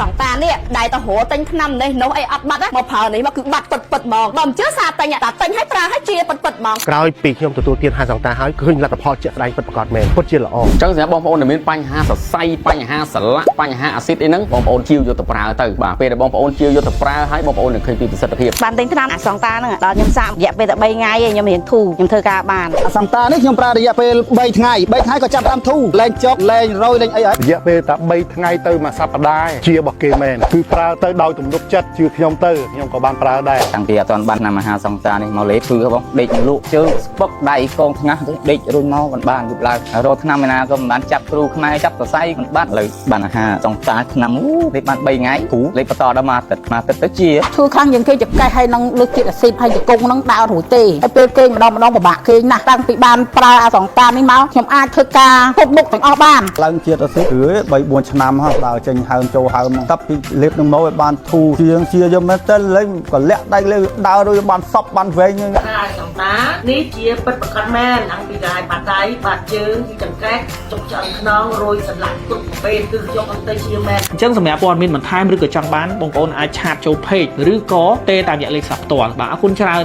សង្តានេះដែលទៅរកទិញថ្នាំនេះនោះអីអត់បាត់ណាមកប្រើនេះមកគឺបាត់ពិតពិតហ្មងបើមិនជឿសាទិញតែទិញឲ្យប្រើឲ្យជាពិតពិតហ្មង ក្រោយពីខ្ញុំទទួលទានហាសង្តាហើយឃើញលទ្ធផលជាក់ស្ដែងពិតប្រាកដមែនពិតជាល្អ អញ្ចឹងសម្រាប់បងប្អូនដែលមានបញ្ហាសរសៃបញ្ហាសន្លាក់បញ្ហាអាស៊ីតអីហ្នឹងបងប្អូនជាវយកទៅប្រើទៅបាទពេលដែលបងប្អូនជាវយកទៅប្រើហើយបងប្អូននឹងឃើញពីប្រសិទ្ធភាព បានទិញថ្នាំអាសង្តាហ្នឹងដល់ខ្ញុំសាករយៈពេលតែ3ថ្ងៃឯងខ្ញុំរៀនធូរខ្ញុំធ្វើការបាន អសង្តានេះខ្ញុំប្រើរយៈពេល3ថ្ងៃ3ថ្ងៃក៏ចាប់តាមធូរលែងចុកលែងរយលែងអីហើយ រយៈពេលតែ3ថ្ងៃទៅមួយសប្តាហ៍ជារបស់គេមែនគឺប្រើទៅដោយទំនុកចិត្តជឿខ្ញុំទៅខ្ញុំក៏បានប្រើដែរ តាំងពីអត់ទាន់បានឆ្នាំមហាសង្សារនេះមកលេឈឺហ៎បងដេកលក់ជើងស្ពឹកដៃកងថ្ងាសទៅដេករុញមកមិនបានយប់ឡើងរកឆ្នាំឯណាក៏មិនបានចាប់គ្រូខ្មែរចាប់សរសៃមិនបានឥឡូវបានអាហារសង្សារឆ្នាំអូលេបបាន3ថ្ងៃគ្រូលេបបន្តដល់មួយអាទិត្យមួយអាទិត្យទៅជា ឈឺខាងយើងគេចកេះហើយនឹងលើសជាតិអាស៊ីតហើយជង្គង់នឹងដើររួចទេហើយពេលគេងម្ដងម្ដងពិបាកគេងណាស់តាំងពីបានប្រើអាសង្តានេះមកខ្ញុំអាចធ្វើការគ្រប់មុខទាំងអស់បាន ឡើងជាតិអាស៊ីតគឺ3 4ឆ្នាំហើយដើរចេញហើមចូលហើមហ្នឹងតាប់ពីលេបនឹងមកឲ្យបានធូរជាងជាយកមែនតើលេងក៏លាក់ដៃលេងដើរដូចបានសប់បានវែងហ្នឹង តែសង្តានេះជាពិតប្រកបមែនតាំងពីកាយបាតដៃបាតជើងគឺចង្កេះចុកឆ្អឹងខ្នងរយសន្លាក់ទុកពេលគឺយកអន្តទៅជាមែន អញ្ចឹងសម្រាប់ព័ត៌មានបន្ថែមឬក៏ចង់បានបងប្អូនអាច chat ចូល page ឬក៏ទេតាមរយៈលេខទូរស័ព្ទផ្ទាល់បាទអរគុណច្រើន។